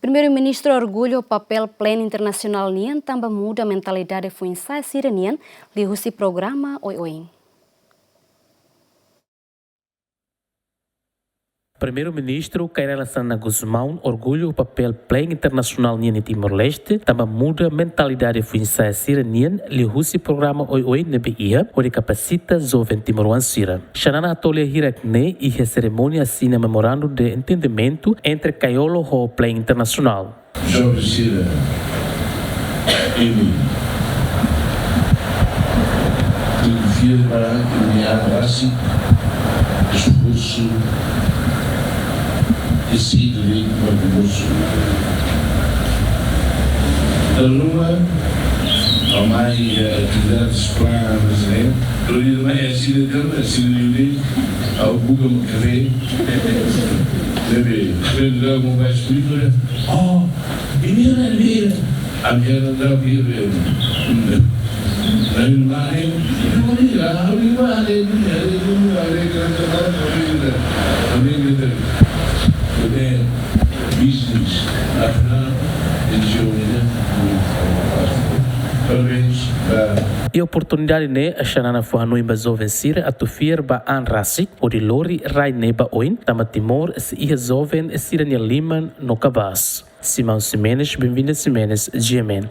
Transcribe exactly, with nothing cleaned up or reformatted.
Primeiru-Ministru orgullu ho papél Plan Internasionál nian tanba muda mentalidade foin-sa'e sira-nian liuhusi programa oioin. Primeiru-Ministru Kay Rala Xanana Gusmão orgullu ho papél Plan Internasionál nian iha Timor-Leste tanba muda mentalidade foin-sa'e sira-nian liuhusi programa oioin ne'ebé iha hodi kapasita joven timoroan sira. Xanana hato'o lia hirak-ne'e iha serimónia asina memorandu de entendimentu entre Kayolo ho Plan Internasionál. Joven sira, imi tenke firma imi-nia an rasik, esforsu, i sidu liu ba mosu. Dala ruma, amai, eh, atividades, planos, ne'e? Dala ruma, eh, sira, sira, sira, ha'u buka mak kafé. Ne'ebé, kafé dala ruma ba esplika, oh, ini ada, ini ada. Ami hela dala ruma, eh, na ilmai, ini ada, ini ada, ini ada, ini ada, ini ada. Business, afinál, eles iam, né? Parabéns ba. Iha oportunidade ne'e, Xanana fó hanoin ba joven sira atu fiar ba an rasik hodi lori rai ne'e ba oin, tanba Timor sei iha joven sira-nia liman no kabaas. Simão Ximenes, Benvinda Ximenes, G M N.